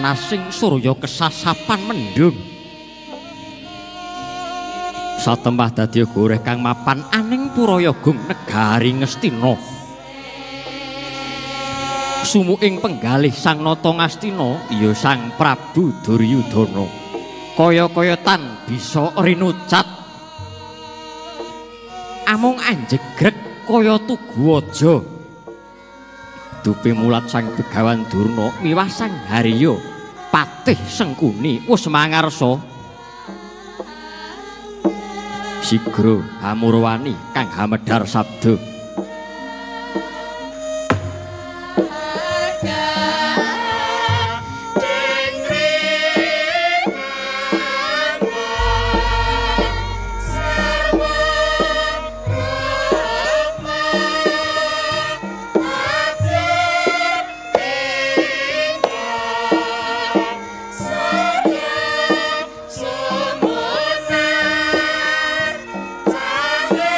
Panasing surya kesasapan mendung. Satembah dadi goreh kang mapan aning Purayagung negari Ngastina. Sumuking penggalih Sang Nata Ngastina ya Sang Prabu Duryudana. Kaya-kaya tan bisa rinucat. Amung anjegrek kaya tugu aja. Dupe mulat Sang Begawan Durna miwah Sang Harya patih Sengkuni wis mangarsa. Sigra Hamurwani kang hamedhar sabda. Sumunar cahya.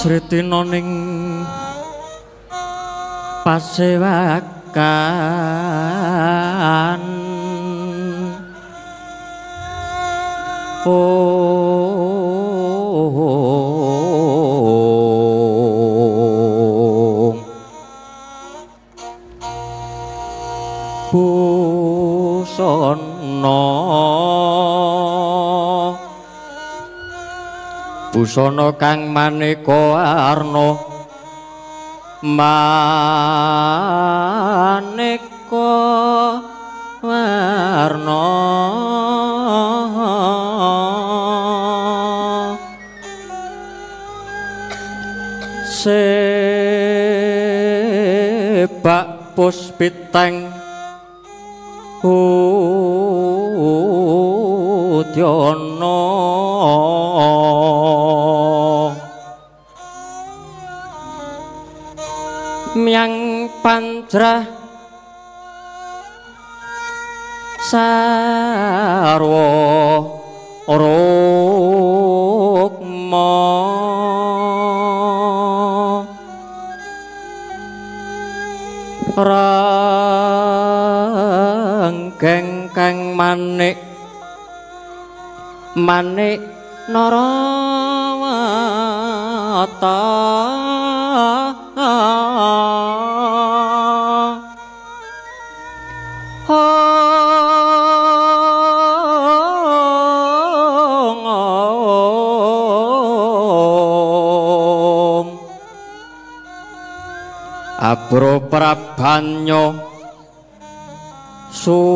Sritina ning pasewakan ong busana busana kang maneka warna maneka warna sebak puspiteng udyana myang panjrah sarwa rukma ranggeng kang manik manik narawata Abro prabanyo sumirat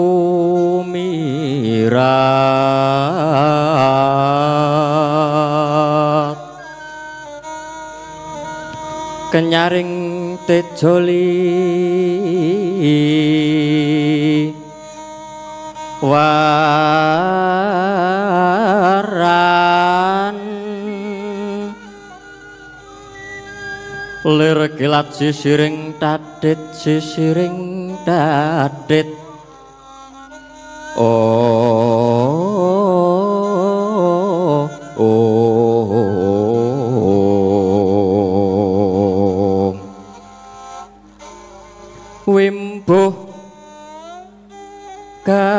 kenyaring tejoli waran lir kilat sisiring tadit sisiring tadit oh oh wimbuh kakondo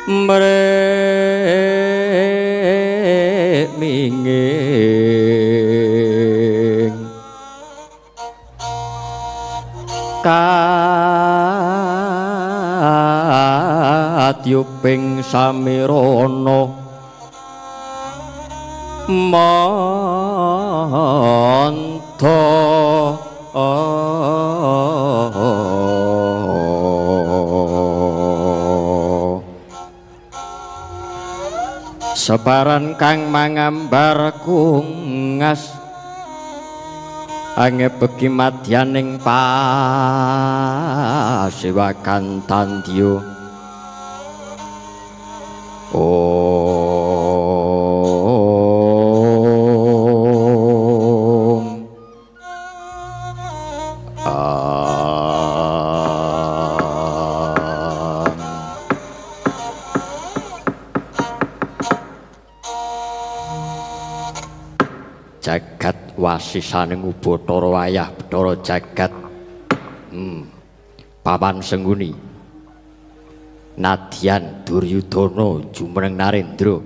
mreminging katyuping samirana mantha sebaran kang mangambar kungas angebeki madyaning pasiwakan tandya om jagat wasisaning Ubathara wayah Bathara jagat papan Sengguni nadyan Duryudana jumeneng Narendra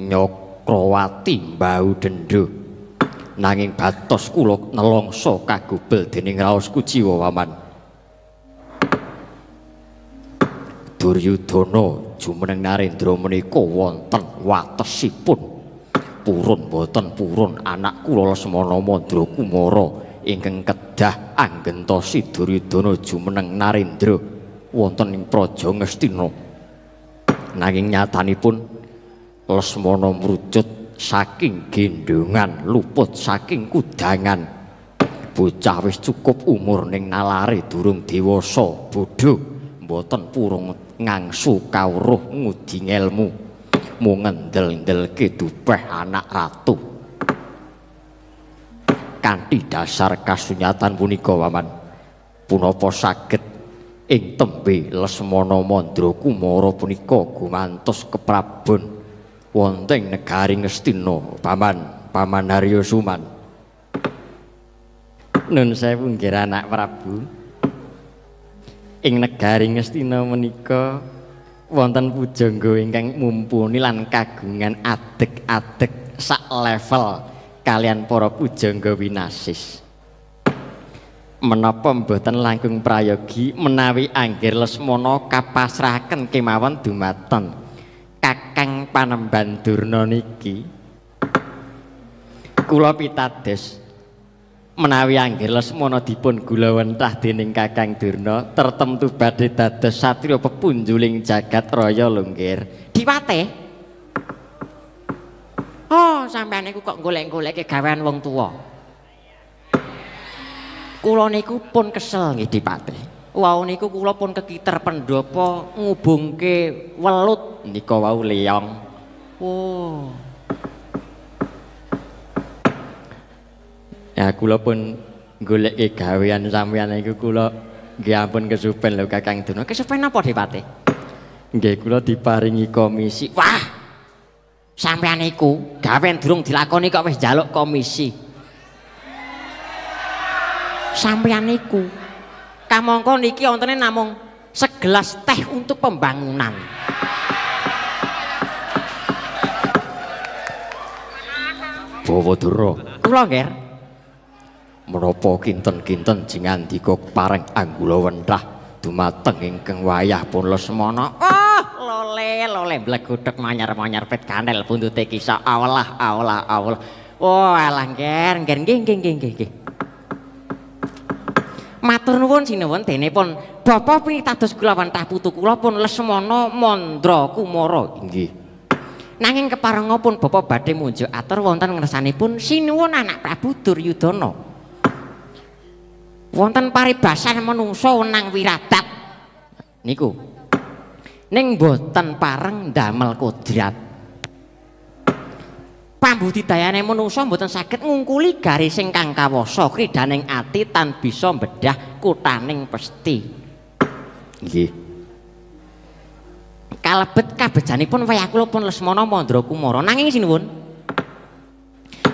Nyakrawati mbau dendha nanging batos kula nelongso kagubel dening raos kuciwa waman. Duryudana jumeneng Narendra menika wonten watesipun purun boten purun anak kula Lesmana Mandra Kumara ingkang kedah anggentosi Duryudana jumeneng Narendra wonten ing Praja Ngastina. Nanging nyatanipun Lesmana mrucut saking gendhongan luput saking kudangan. Bocah wis cukup umur ning nalare durung dewasa bodho mboten purun ngangsu kawruh ngudi ngelmu mung ngendel-ndelke dupeh anak ratu. Kanthi dasar kasunyatan punika waman, punapa saged ing tembe Lesmana Mandra Kumara punika gumantos keprabon Wonten negari Ngastina, Paman, Paman Haryo Suman. Nun sewu nggih anak Prabu. Ing negari Ngastina menika wonten pujangga ingkang mumpuni lan kagungan adeg-adeg sak level kalian para pujangga winasis. Menapa mboten langkung prayogi menawi Anggir Lesmana kapasrahaken kemawon dumateng Kakang Panembahan Durna niki. Kula pitados menawi Anggir Lesmana dipun gulawentah dening Kakang Durna tertemtu badhe dados satriya pepunjuling jagat raya lho nggih. Diwate. Oh, sampean niku kok golek-golekke gawean wong tuwa. Kula niku pun kesel nggih Dipate. Wau niku kula pun kekiter pendopo ngubungke welut nika wau leyong. Oh. Ya kula pun goleke gawean sampeyan niku kula nggih ampun kesupen lho Kakang Durna. Kesupen napa Dipate? Nggih kula diparingi komisi. Wah. Sampeyan niku gawean durung dilakoni kok wis njaluk komisi. Sampeyan niku kamangka niki wontene namung segelas teh untuk pembangunan. Bawa Durna. Kula nggih. Menapa kinten-kinten jingandika pareng anggula wentah dumateng ingkang wayah pun Lesmana. Oh, lole lole mblegodhog manyar-manyar pit kanel buntute kisah Allah Allah Allah. Oh, alah nggih nggih nggih nggih nggih. Matur nuwun sinuwun dene pun bapa pinitados kula wentah putu kula pun Lesmana Mandra Kumara. Inggih. Nanging keparenga pun bapa badhe munjuk atur wonten ngersanipun sinuwun anak Prabu Duryudana. Wonten paribasan menungsa wenang wiradat niku. Ning boten pareng ndamel kodrat. Pambudidayane menungsa mboten saged ngungkuli garising kang kawasa kridaning ati tan bisa mbedah kuthaning pesti. Nggih. Kalebet kabejanipun wayah kula pun Lesmana Mandra Kumara. Nanging sinuwun,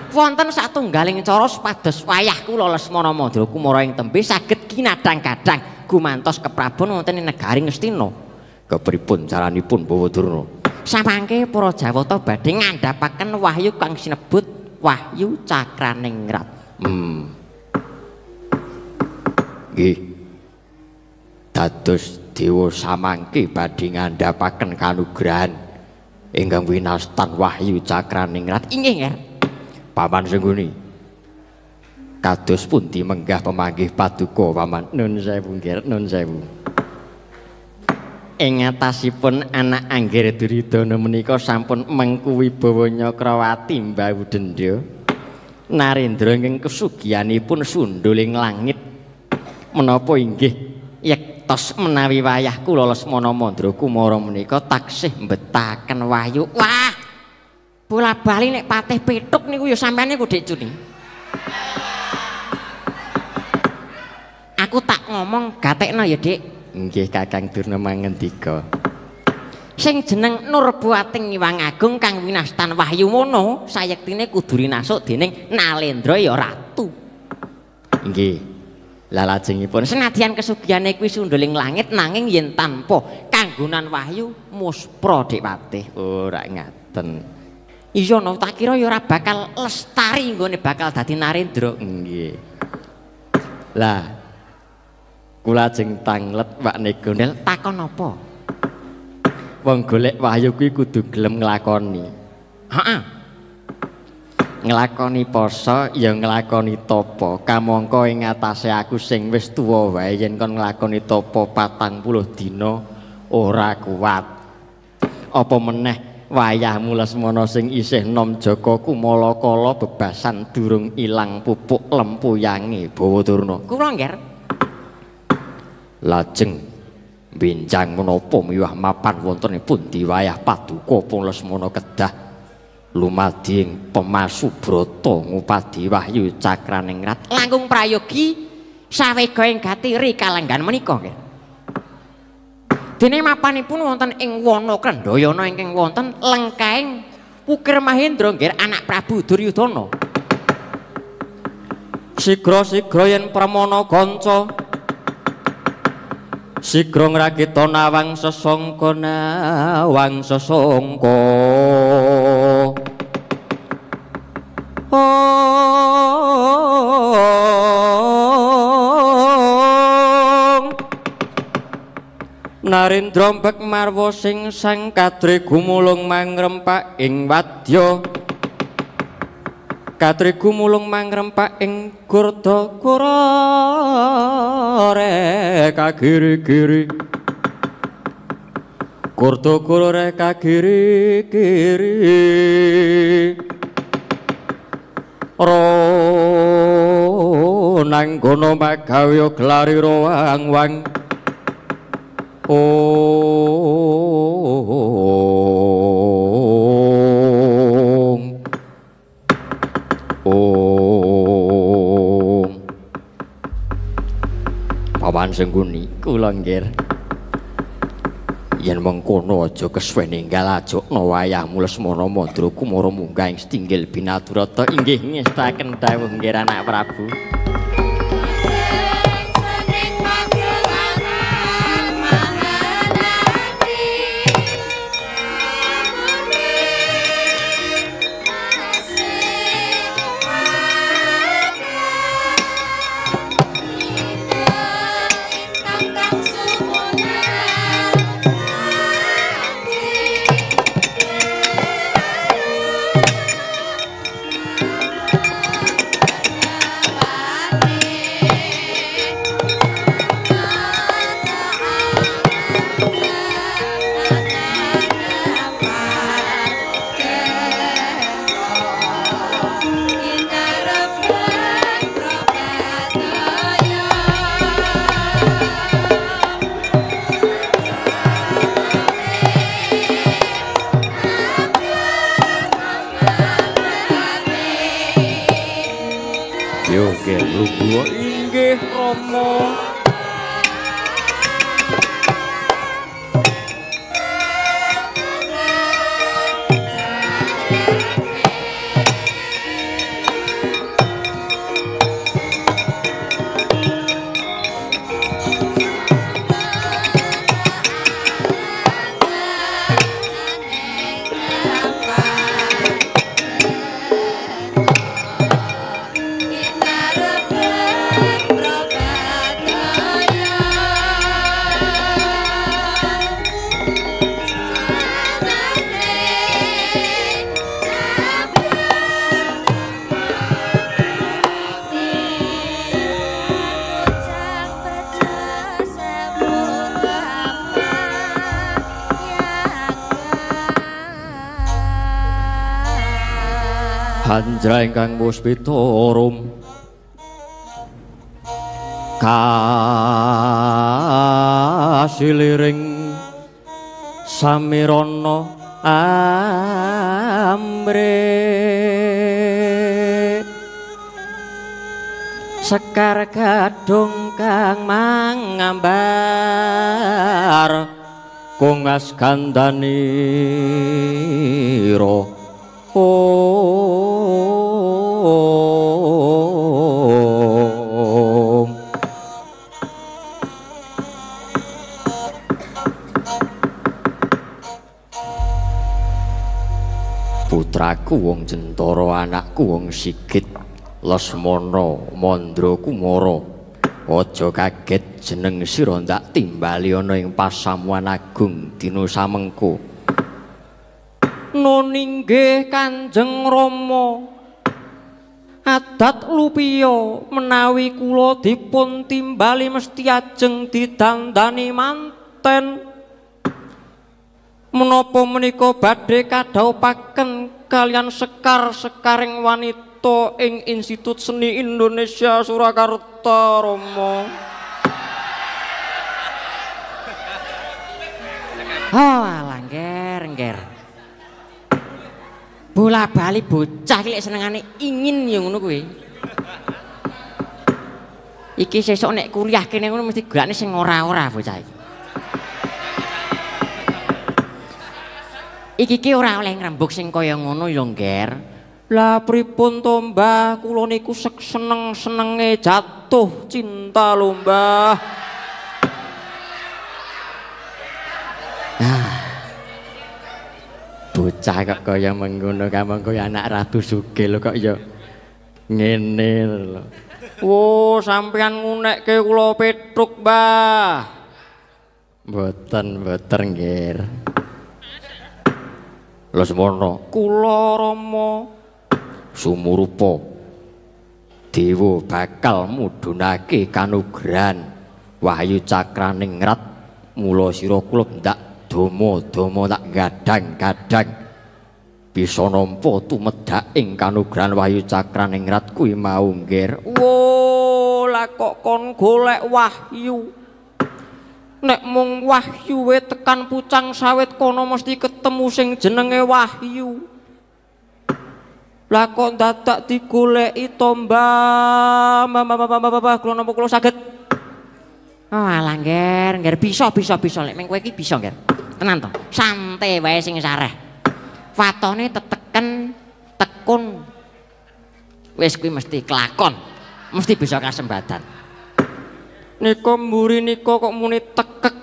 wonten satunggaling cara supados wayah kula Lesmana Mandra Kumara ing tembe saged kinadhang-kadhang gumantos keprabon wonten ing negari Ngastina. Kepripun caranipun Bawa Durna? Samangke para Jawata badhe ngandhapaken wahyu kang sinebut Wahyu Cakraningrat. Nggih. Dados dewa samangke badhe ngandhapaken kanugrahan ingkang winastan Wahyu Cakraningrat. Inggih, Nger. Paman Sengguni. Kados pundi menggah pemanggih paduka, Paman? Nun sewu, Nger, nun sewu. Ing atasipun anak Anggir Duryudana menika sampun mengku wibawa Nyakrawati mbau dendha. Narendra ingkang kesugihanipun sunduling langit. Menapa inggih yektos menawi wayah kula Lesmana Mandra Kumara menika taksih mbetaken wahyu. Wah. Bola-bali nek patih petuk niku ya sampeyan niku Dik Cuni. Aku tak ngomong gatekno ya, Dik. Nggih Kakang Durna mangendika. Sing jeneng Nurbuating Iwang Agung kang winastan wahyu mono sayektine kudu rinasuk dening Nalendra ya ratu. Nggih. Lah lajengipun senadyan kesugihane kuwi sunduling langit nanging yen tanpa kanggonan wahyu muspra Dik Patih. Ora ngaten. Iya no, tak kira ya ora bakal lestari nggone bakal dadi Narendra. Nggih. Lah kula ajeng tanglet Pak Negondel takon apa? Wong golek wahyu kuwi kudu gelem nglakoni. Heeh. Nglakoni poso ya nglakoni tapa. Kamangka ing atase aku sing wis tuwa wae yen kon nglakoni tapa 40 dina ora kuat. Apa meneh wayahmu Lesmana sing isih nom jaka kumalakala bebasan durung ilang pupuk lempuyange Bawa Durna. Kula nggih. Lajeng benjang menapa miwah mapan wonten pundi wayah paduka pun Lesmana kedah lumadi ing pemasubrata ngupadi wahyu Cakraningrat. Langkung prayogi sawega ing gatiri kalenggan menika nggih. Dene mapanipun wonten ing wana Krendhayana ingkang wonten lengkahing Pukir Mahendra nggih anak Prabu Duryudana. Sigra-sigra yen pramana kanca sigra ngragita nawang sesangka nawang sesangka. Narendra mbek marwa sing sang kadri gumulung mangrempak ing wadya. Kadri gumulung mangrempak ing gurda gurare kagiri-giri. Gurda gurare kagiri-giri. Ro nanggono magawe glari wang-wang. Om. Om. Paman Sengguni kula nggih. Yen mengkono aja kesuwen ninggal ajokna wayahmu Lesmana Mandra Kumara munggah ing setinggil binaturata inggih ngestaken dawuh nggih anak Prabu. Inggih Rama. Hanjra ingkang muspita rum kasiliring samirana amre sekar gadhung kang mangambar kongas gandanira. Om. Putraku wong Jentara, anakku wong Sigit Lesmana Mandra Kumara, aja kaget jeneng sira ndak timbali ana ing pasamuan agung dina samengko. Nun inggih Kanjeng Rama, adat lupiya menawi kula dipun timbali mesti ajeng didandani manten. Menapa menika badhe kadhawupaken kalian sekar-sekaring wanita ing Institut Seni Indonesia Surakarta Rama. Oh alah ngger ngger. Bola bali bocah iki lek senengane ingin ya ngono kuwi. Iki sesuk nek kuliah kene ngono mesti golekne sing ora-ora bocah iki. Iki ki ora oleh ngrembug sing kaya ngono ya, Ngger. Lah pripun to, Mbah? Kula niku seneng-senenge jatuh cinta lho, Mbah. Ah. Bocah kok kaya mengkono kamangka anak ratu sugih lho kok ya ngene lho. Wo, sampeyan ngunekke kula petruk, Mbah. Mboten, mboten, Nggir. Lesmana, kula Rama sumurupa dewa bakal mudhunake kanugrahan wahyu cakraningrat mula sira kula ndak dama-dama tak gadang-gadang bisa nampa tumedhak ing kanugrahan wahyu cakraningrat kuwi mau, Nggir. Wo, lah kok kon golek wahyu. Nek mung wahyuwe tekan pucang sawit kono mesti ketemu sing jenenge wahyu. Lah kok dadak digoleki to, Mbah? Mbah, mbah, mbah, mbah, kula napa kula saged? Oh, alah, Ngger, Ngger bisa bisa bisa lek meng kowe iki bisa, Ngger. Tenan to. Santai wae sing sareh. Fatone teteken tekun. Wis kuwi mesti kelakon. Mesti bisa kasembadan. Nika mburi nika kok muni tekek.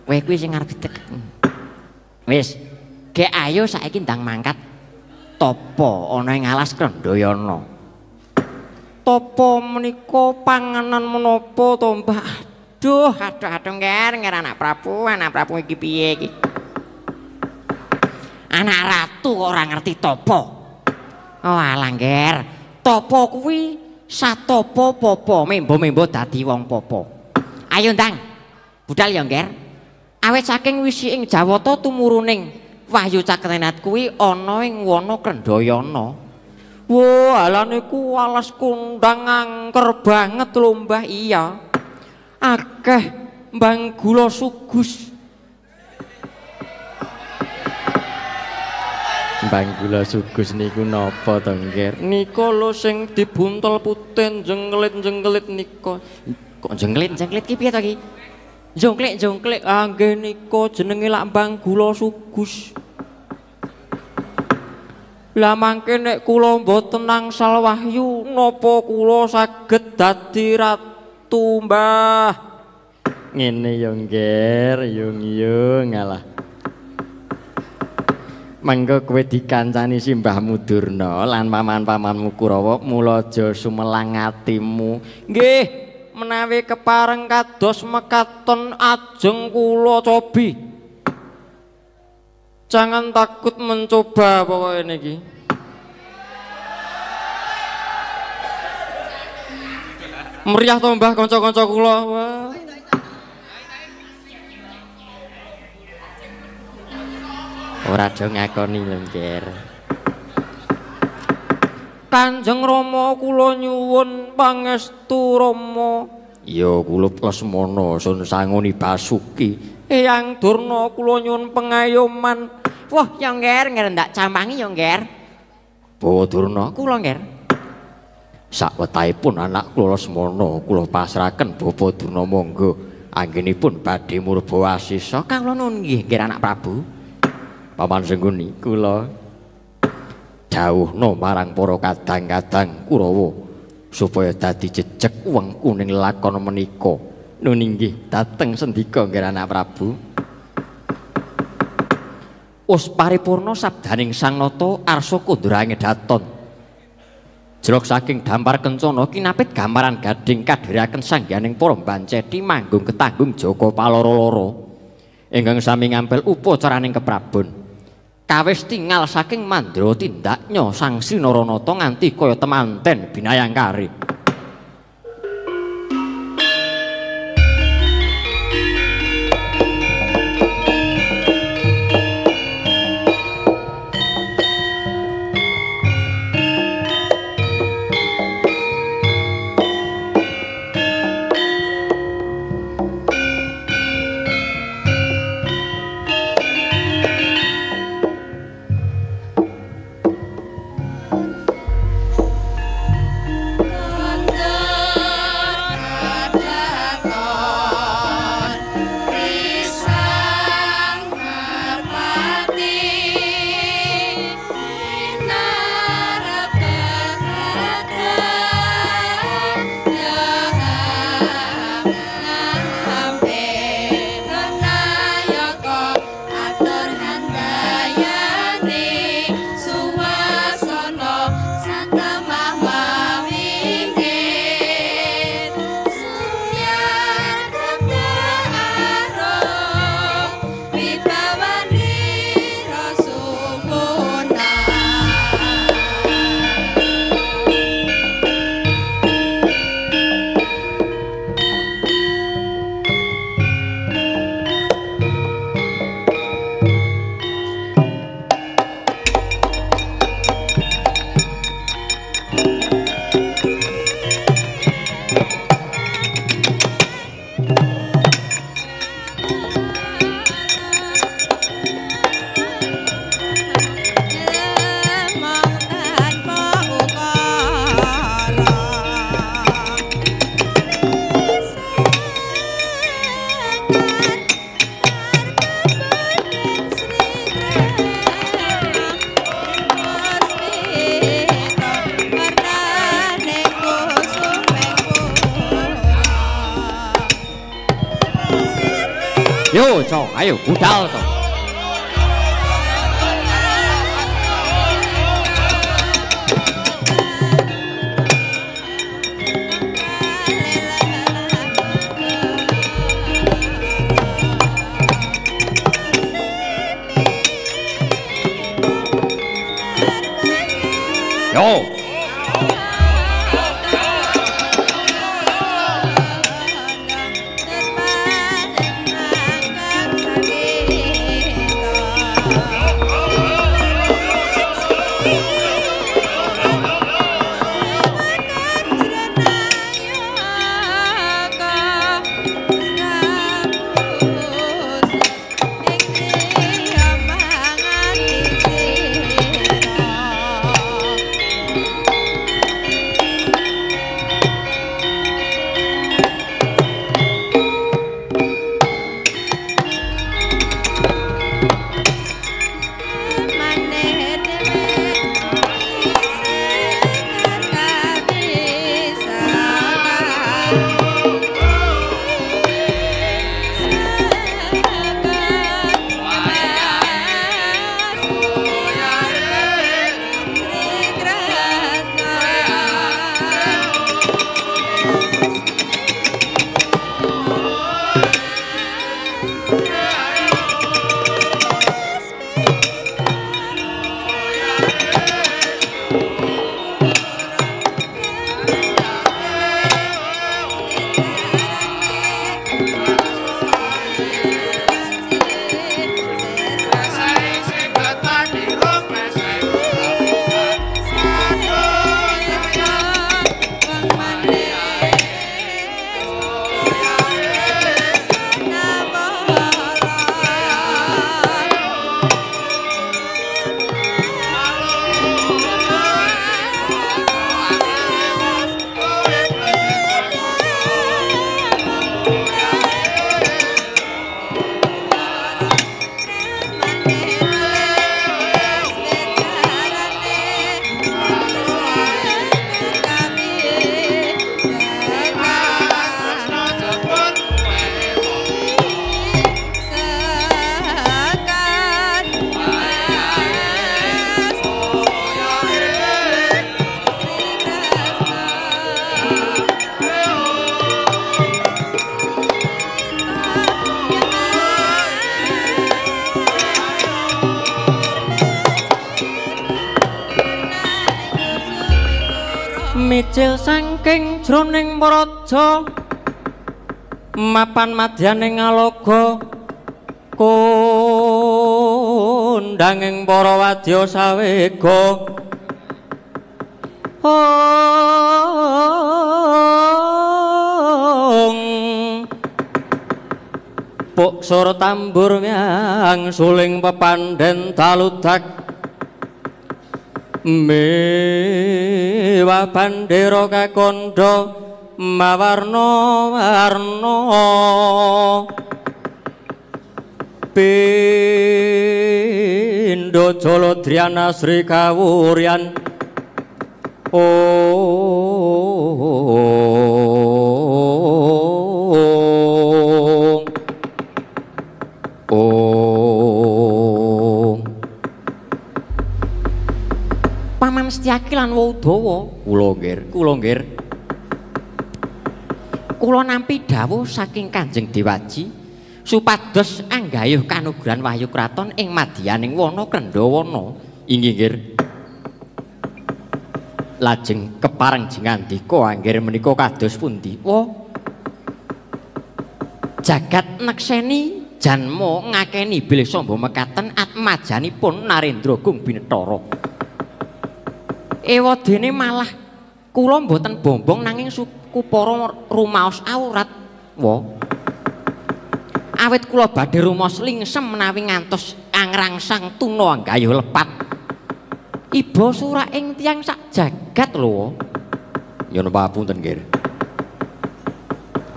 Kowe kuwi sing arep ditekek. Wis, gek ayo saiki ndang mangkat tapa ana ing alas Krendayana. Tapa menika panganan menapa to, Mbah? Aduh, aduh, aduh, Ngger, Ngger anak Prabu iki piye iki? Anak ratu kok ora ngerti tapa. Oh, alah, Ngger. Tapa kuwi satopo popo, membo-membo dadi wong popo. Ayo ndang, budal ya, Ngger. Awit saking wisi ing Jawata tumuruning wahyu cakranat kuwi ana ing wana Krendayana. Wo, alah niku alas kondang angker banget lho, Mbah. Iya. Akeh mbang gula sugus. Mbang gula sugus niku napa to, Ngger? Nika lho sing dibuntel putih jengkelit-jengkelit nika. Kok jengkelit-jengkelit ki piye to ki? Jongklik-jongklik, ah nggih nika jenenge lak mbang gula sugus. Lah mangke nek kula mboten angsal wahyu napa kula saged dadi ratu, Mbah? Ngene ya, Ngger, yung-yung alah. Mangga kowe dikancani simbahmu Durna lan paman-pamanmu Kurawa, mula aja sumelang atimu. Nggih, menawi kepareng kados mekaten ajeng kula cobi. Jangan takut mencoba pokoknya niki. Meriah to, Mbah, kanca-kanca kula. Wah. Ora do ngakoni lho, Ngger. Kanjeng Rama kula nyuwun pangestu Rama. Ya kula Lesmana sun sangoni Basuki. Eyang Durna kula nyuwun pengayoman. Wah, ya Ngger, Ngger ndak campangi ya, Ngger. Bawa Durna kula, Ngger. Sakwetahipun anak kula Lesmana kula pasrahaken Bapak Durna monggo anggenipun badhe murba wasisa. Kawula nuwun nggih, Ngger anak Prabu. Paman Sengguni kula dawuhna marang para kadang-kadang Kurawa supaya dadi jejeg wengku ning lakon menika. Nun inggih dateng sendika Ngger anak Prabu. Wis paripurna sabdaning Sang Nata arsa kondurange daton. Jlok saking dampar kencana kinapit gambaran gading kadhiraken sangganing para banceti manggung ketanggung Jaka Paloro-loro ingkang sami ngampil upacaraning keprabon. Kawis tingal saking mandra tindaknya Sang Sri Naranata nganti kaya temanten binayangkari. Kala Ayo, co, ayo budal co. Yo. Mijil saking jroning praja mapan madyaning ngaloga kondanging para wadya sawega. Ong puk sora tambur myang suling pepandhen taludak mewah bandera kakandha mawarna-warna pindha jaladryana Sri Kawuryan. Ong ong Paman Setyaki lan Waudawa, kula nggih, kula nggih. Kula nampi dawuh saking Kanjeng Dewaji supados anggayuh kanugrahan wahyu kraton ing madyaning wana Krendawana. Inggih nggih. Lajeng kepareng jengandika anggir menika kados pundi? Wa jagat nekseni janma ngakeni bilih samba mekaten atmajanipun Narendra Gung Binethara. Ewadene malah kula mboten bombong nanging suku para rumaos aurat. Wa awit kula badhe rumaos lingsem menawi ngantos angrangsang tuna anggayuh lepat. Iba suraking tiyang sak jagat lho. Nyuwun papunten nggih.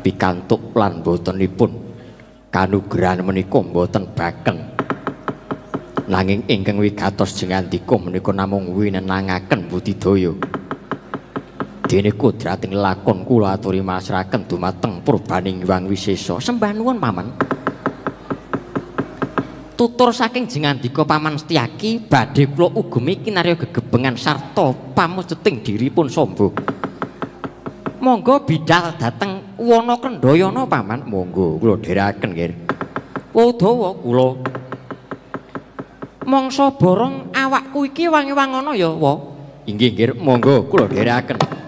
Pikantuk lan botenipun kanugrahan menika mboten baken. Nanging ingkang wigatos jengandika menika namung winenangaken budidaya. Dene kodrating lakon kula aturi masrahaken dumateng purbaning Hyang Wisesa. Sembah nuwun paman. Tutur saking jengandika Paman Setyaki badhe kula ugemi kinarya gegebengan sarta pamujuting diripun Samba. Monggo bidal dhateng Wana Kendayana Paman. Monggo kula dherekaken nggih. Wadawa kula. Mangsa borong awakku iki wangi-wangono ya, Wa. Inggih nggih, monggo kula dherekaken.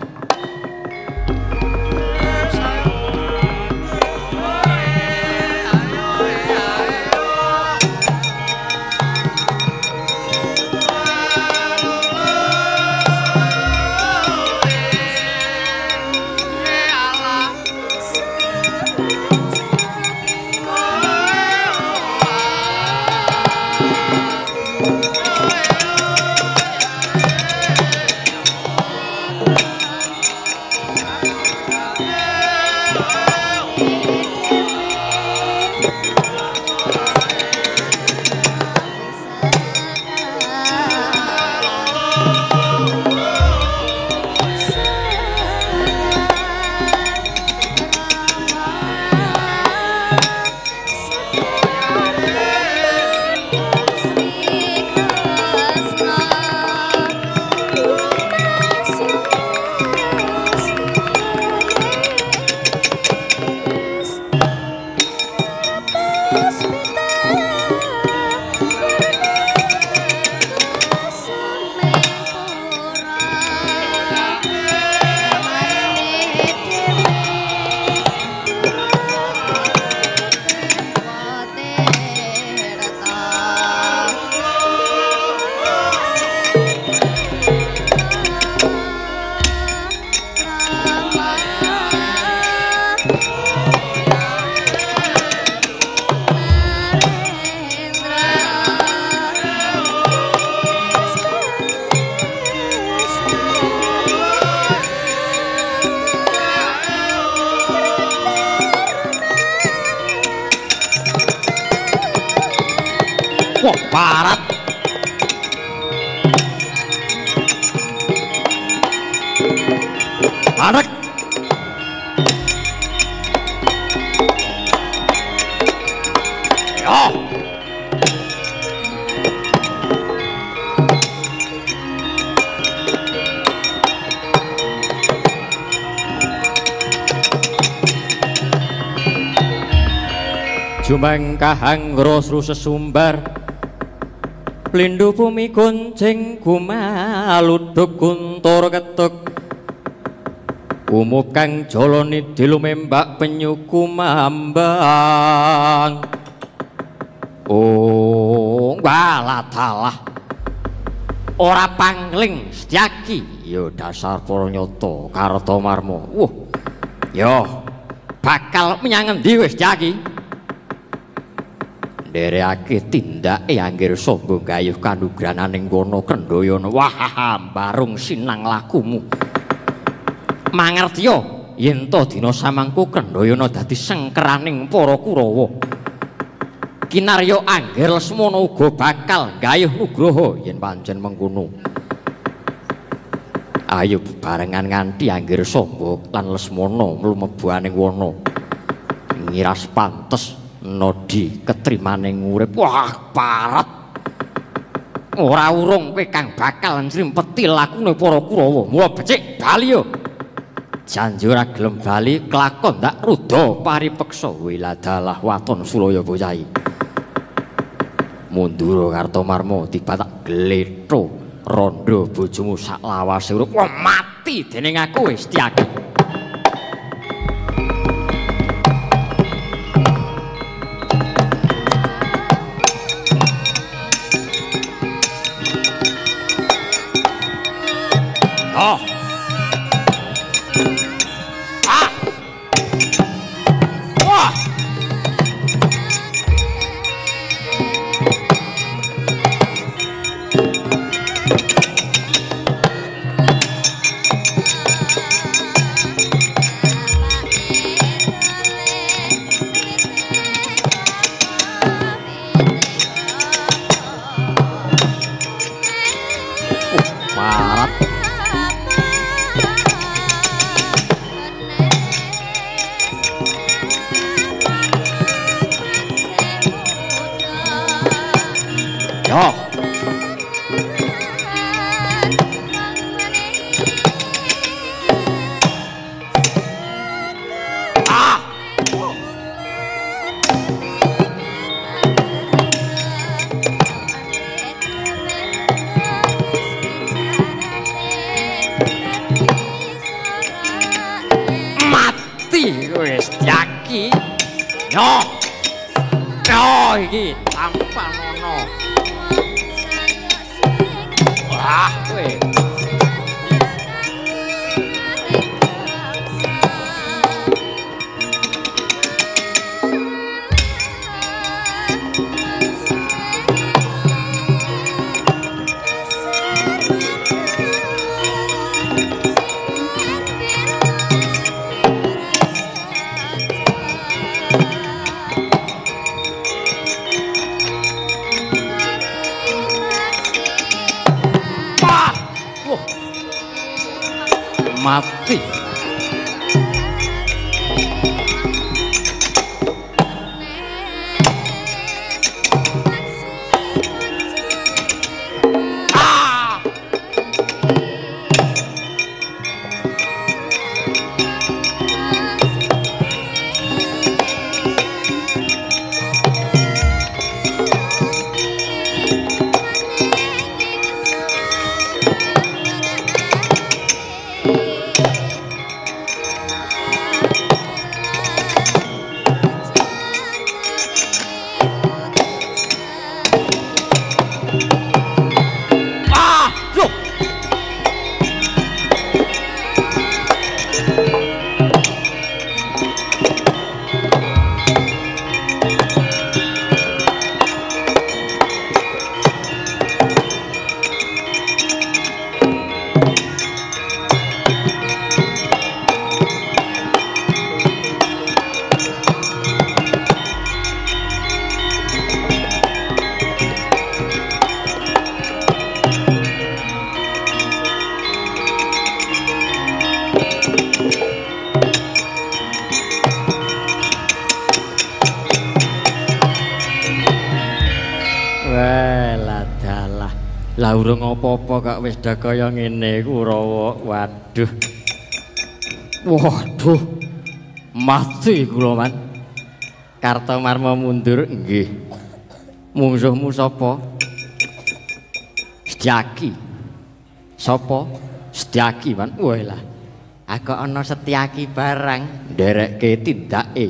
Wah, parat. Parat. Yo. Jumangkahang rosru sesumbar lindu bumi gonceng gumaluduk guntur ketuk umup kang joloni dilumembak penyu kumambang. Oh waladalah ora pangling Setyaki ya dasar para nyata Kartomarma. Wah ya bakal menyang endi wis Setyaki? Nderekake tindake anggir Samba gayuh kanugrananing wana Kendayana. Wah, barung sinang lakumu. Mangertiya yen ta dina samangku Kendayana dadi sengkeraning para Kurawa. Kinarya anggir Lesmana uga bakal gayuh nugraha yen pancen mengkono. Ayo bebarengan nganti anggir Samba lan Lesmana mlumebu aning wana. Ngiras pantes nodi ketrimaning urip. Wah, parat. Ora urung kowe kang bakal nrimpeti lakune para Kurawa. Mula becik bali yo. Janji ora gelem bali kelakon ndak ruda paripeksa. Wiladalah waton sulaya bocah. Mundura Kartomarma tiba tak gletho rondo bojomu sak lawase urip. Wah, mati dening aku wis Setyaki. Oh. Ah. Wah. Yo. Ah. Mati kowe Setyaki. Yo. Yo iki tampanono. Wah, kowe. Mati. Ah! Lah urung apa-apa kok wis dah kaya ngene Kurawa. Waduh. Waduh. Mati kula, Man. Kartomarma mundur nggih. Mungsuhmu sapa? Setyaki. Sapa? Setyaki, Man. Wah lah. Aku ana Setyaki barang nderekke tindake.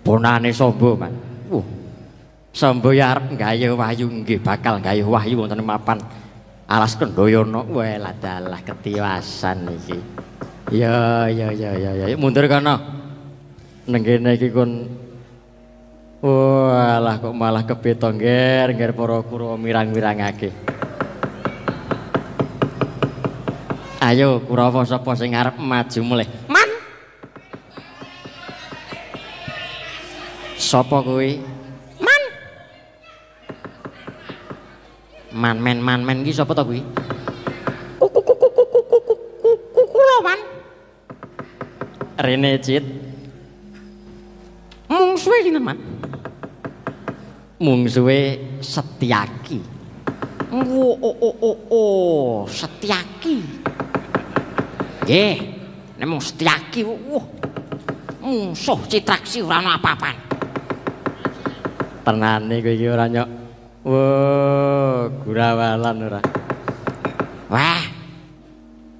Bonane Samba, Man. Wah. Samba ya arep nggayuh wahyu nggih bakal nggayuh wahyu wonten mapan alas Kendayana. Wah lah dalah ketiwasan iki. Ya ya ya ya ya mundur kono. Nang kene iki kon walah kok malah kebeto ngger ngger para Kurawa mirang-mirangake. Ayo Kurawa sapa sing arep maju mulih? Man. Sapa kuwi? Man men man men iki sapa to kuwi? Kula, Man. Rene Cit. Mungsuhe sinten, Man? Mungsuhe Setyaki. Oh oh oh oh oh, Setyaki. Nggih, nek mung Setyaki, wah. Mungsuh Citraksi ora ana apa-apane. Tenane kowe iki ora nyok. Wah, gurawalan ora. Wah.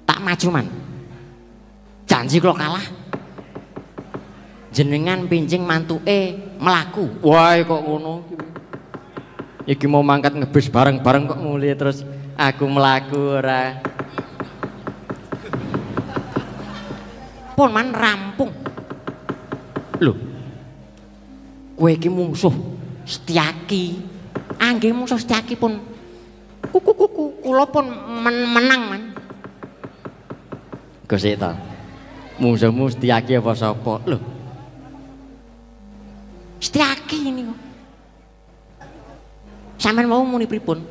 Tak maju, Man. Janji kula kalah. Jenengan pinjing mantuke mlaku. Wah, kok ngono iki. Iki mau mangkat ngebis bareng-bareng kok mulih terus aku mlaku ora. Pun Man rampung. Lho. Kowe iki mungsuh Setyaki. Angge mungsuh Setyaki pun kuku kula pun menang, Man. Gosek ta. Mungsuhmu Setyaki apa sapa? Lho. Setyaki niku. Sampeyan mau muni pripun?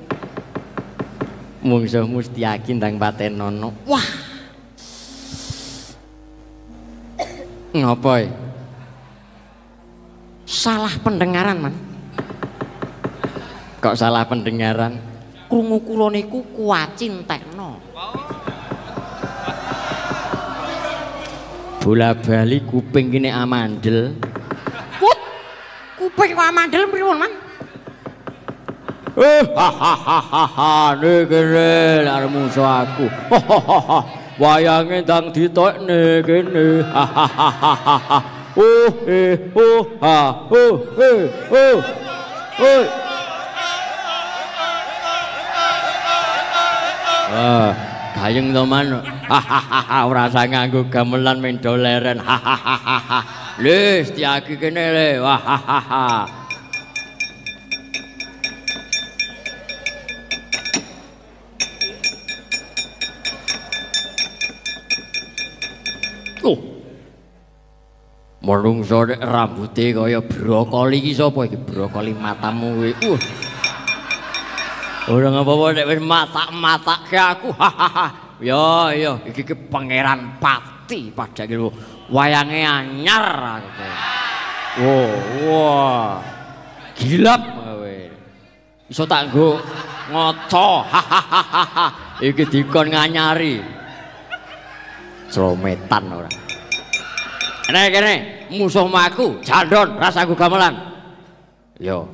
Mungsuhmu Setyaki ndang patenono. Wah. Ngopo e? Salah pendengaran, Man. Kok salah pendengaran? Krungu kula niku kuaci entekno. Bola bali kuping kene amandel. Put. Kuping kok amandel pripun, Man? Hahaha, kene arep musuh aku. Wayange ndang ditokne kene. Hahaha. Oh eh oh ha oh eh oh. Oi. Wah, gayeng to Man. Hahaha, ora usah nganggo gamelan mendo leren. Hahaha. Le, Setyaki kene le. Hahaha. Oh. Menungso nek rambuté kaya brokoli iki sapa iki? Brokoli matamu kuwi. Ora apa-apa nek wis matak-matakke aku. Hahaha. Ya ya, iki ki Pangeran Pati padake lho. Wayange anyar aku. Wah, wah. Gilap kowe. Iso tak nggo ngaca. Hahaha. Iki dikon nganyari. Slometan ora. Kene kene, musuhmu aku, jandon rasaku gamelan. Yo,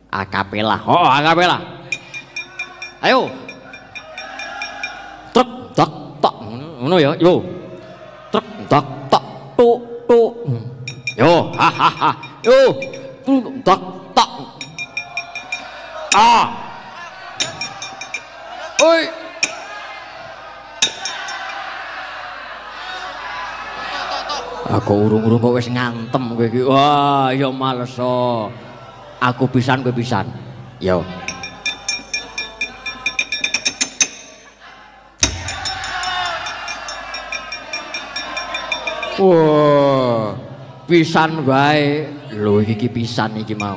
akapela. Oh, akapela. Ayo. Trek tak tak ngono ya, yo. Trek tak tak tuk tuk. Yo, hahaha. Yo, truk tak tak. Ah. Oi. Aku urung-urung kok wis ngantem kowe iki. Wah, ya males. Aku pisan kowe pisan. Yo. Wah, pisan wae. Lho iki pisan iki mau.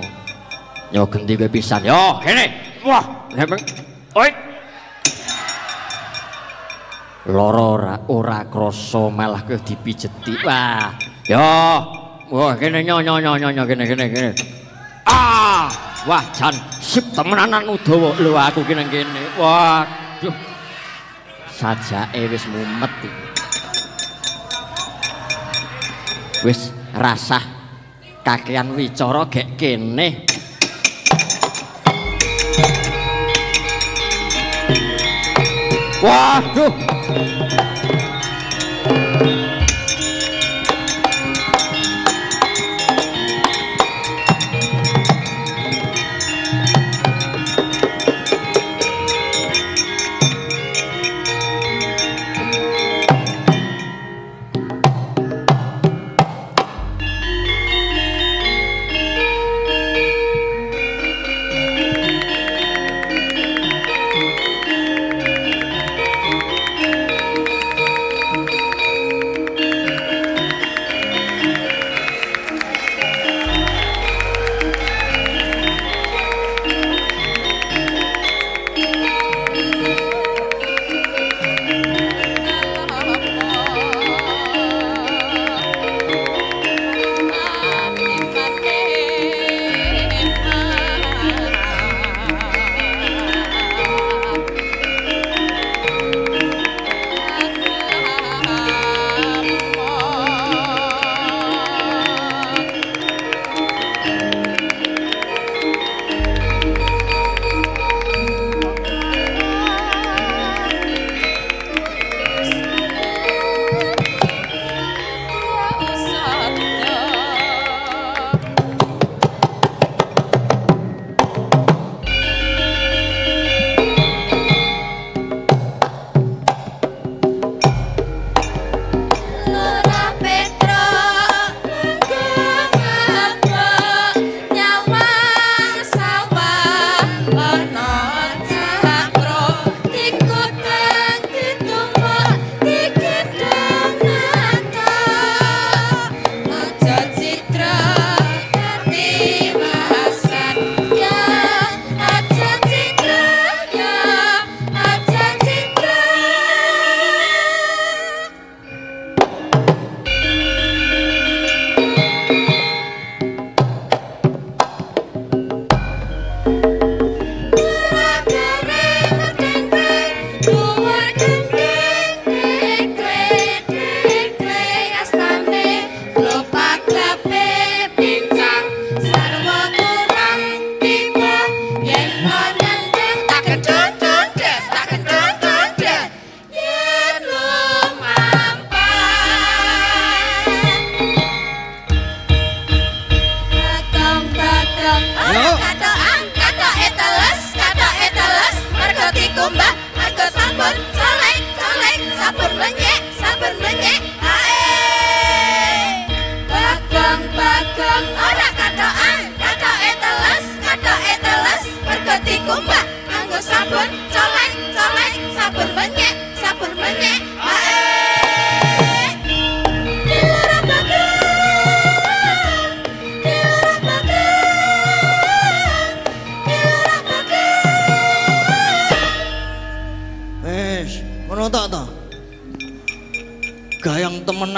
Yo genti kowe pisan. Yo, kene. Wah, nek oi. Lara ora ora krasa malah kowe dipijeti. Wah, yo. Wah, kene nyo nyo nyo nyo kene kene kene. Ah, wah jan sip temenanan Udawa. Lho aku ki nang kene. Waduh. Sajake wis mumet iki. Wis rasah kakean wicara gek kene. Waduh.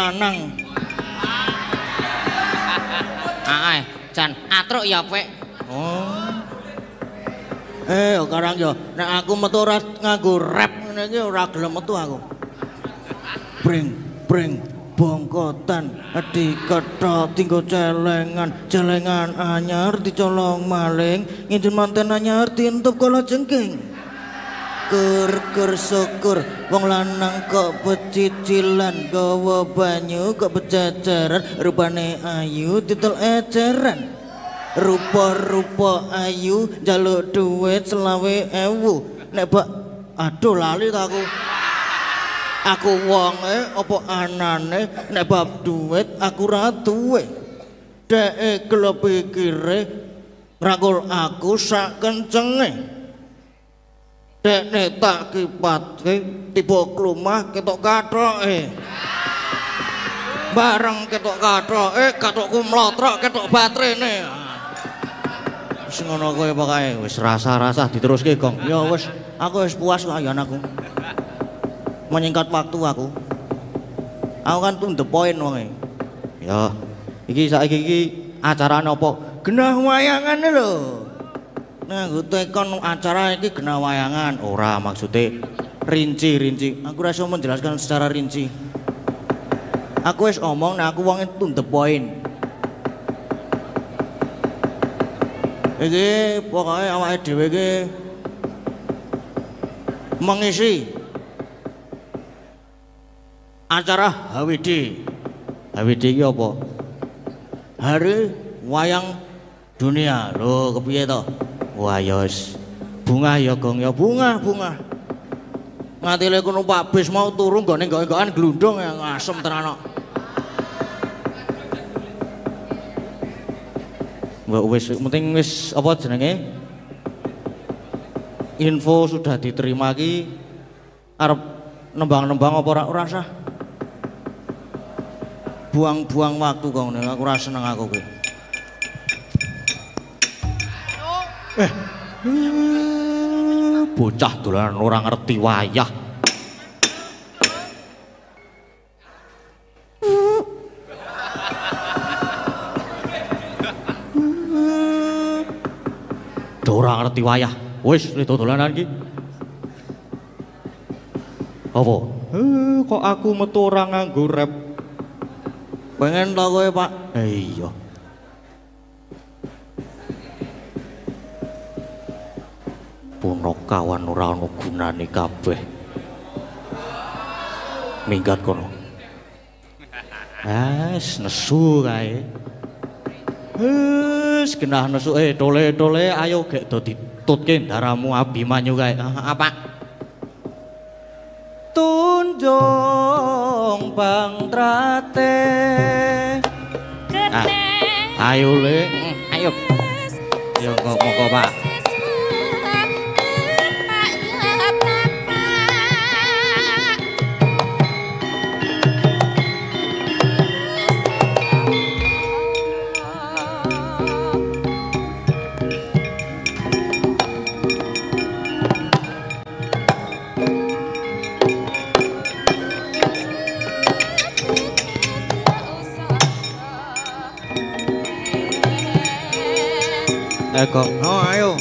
lanang. Ah, jan atruk ya, Pek. Oh. Karang yo nek aku metu ora nganggo rap ngene iki ora gelem metu aku. Bring bring bongkotan dikethok tinggo celengan, celengan anyar dicolong maling, nginjen manten anyar dientup kala jengking. Ker ker syukur wong lanang kok pecicilan, gawa banyu kok pececeran, rupane ayu titel eceran. Rupa-rupa ayu njaluk duit 25.000. Nek bak aduh lali ta aku. Aku wonge apa anane nek bab duit aku ra duwe. Dheke gelo pikire ngrangkul aku sak kencenge. Dekne tak kipatke tiba klumah ketok kathoke. Bareng ketok kathoke, kathokku mlotrok ketok baterene. Wis ngono kowe pokoke wis rasa-rasa diteruske, Gong. Ya wis, aku wis puas kok ya anakku. Menyingkat waktu aku. Aku kan to the point wonge. Ya, iki saiki iki acarane apa? Genah wayangan lho. Nah, nggo tekon acara iki genah wayangan. Ora, maksude rinci-rinci. Aku ora iso menjelaskan secara rinci. Aku wis omong nek aku wonge to the point. Iki pokoke awake dhewe iki mengisi acara HWD. HWD iki apa? Hari Wayang Dunia. Lho, kepiye to? Wah, ya wis. Bungah ya, Gong, ya bungah, bungah. Ngatile ku numpak bis mau turu nggone enggok-enggokan glundung ya ngasem tenan kok. Mbok wis penting wis apa jenenge? Info sudah diterima ki arep nembang-nembang apa ora ora sah. Buang-buang waktu kok ngene, aku ora seneng aku kuwi. Bocah dolanan ora ngerti wayah. Ora ngerti wayah. Wis le dolanan iki. Apa? Kok aku metu ora nganggo rep. Pengen ta kowe, Pak? Iya. Punakawan ora ana gunane kabeh. Minggat kono. Wes nesu kae. Wes genah nesu tole-tole ayo gek do ditutke ndaramu Abimanyu kae. Apa? Tunjung Bang Trate. Ayo le, ayo. Yo kok monggo, Pak. Kok. Oh, ayo.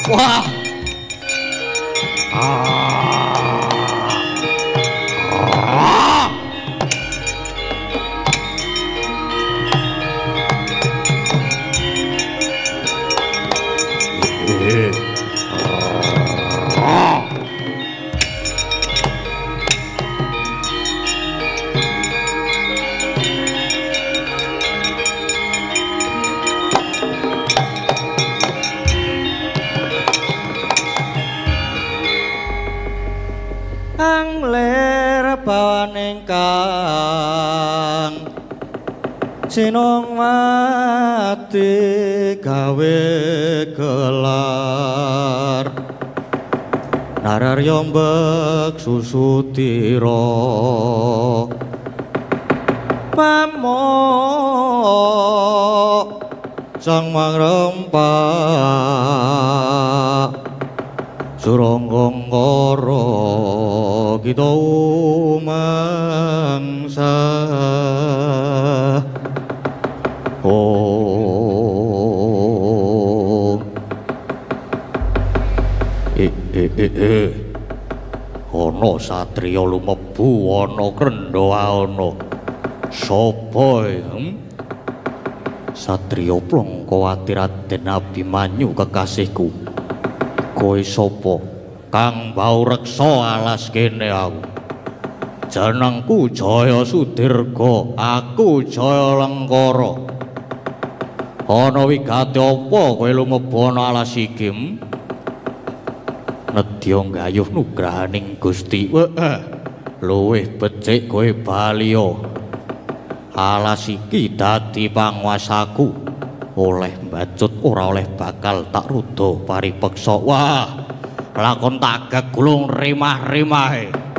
Wah. Angler bawaning kang sinung mati gawe gelar nararya mbek susutira pamok sang mangrempak Surangga ngara kita umangsa. Oh. Ana satriya lumebu ana krendha ana. Sapa? Satriya Plangkawati Raden Abimanyu kekasihku. Kowe sapa? Kang bau reksa alas kene aku. Jenengku Jaya Sudirga, aku Jaya Lengkara. Ana wigati apa kowe lumebu ana alas iki? Nedya nggayuh nugrahaning Gusti. Luwih becik kowe baliya. Alas iki dadi panguwasaku. Oleh mbacut ora oleh bakal tak ruda paripeksa. Wah, lakon tak gegulung rimah-rimahe.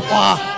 Wah.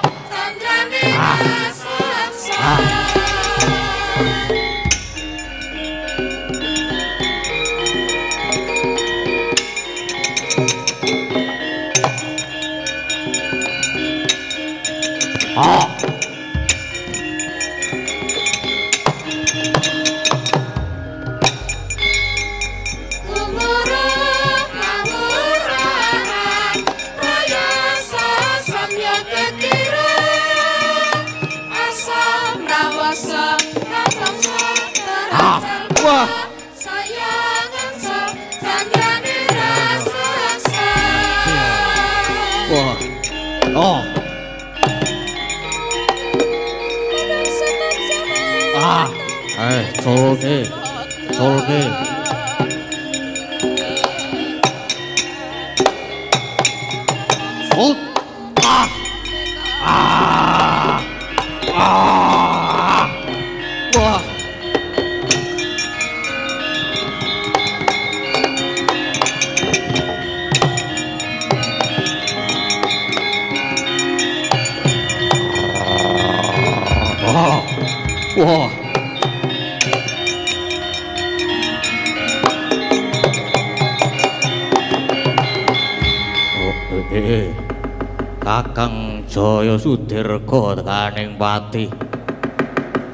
Kakang Jaya Sudirga tekaning pati.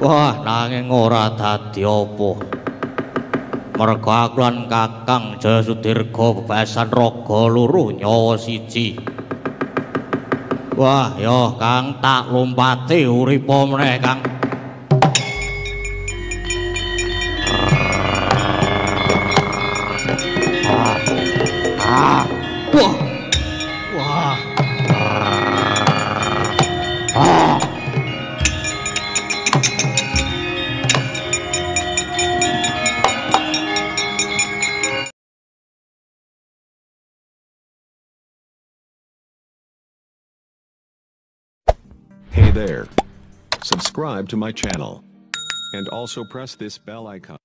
Wah, nanging ora dadi apa. Merga aku lan Kakang Jaya Sudirga bebasan raga loro nyawa siji. Wah, ya Kang tak lompati uripa meneh, Kang. Wah. Wah. Hey there. Subscribe to my channel. And also press this bell icon.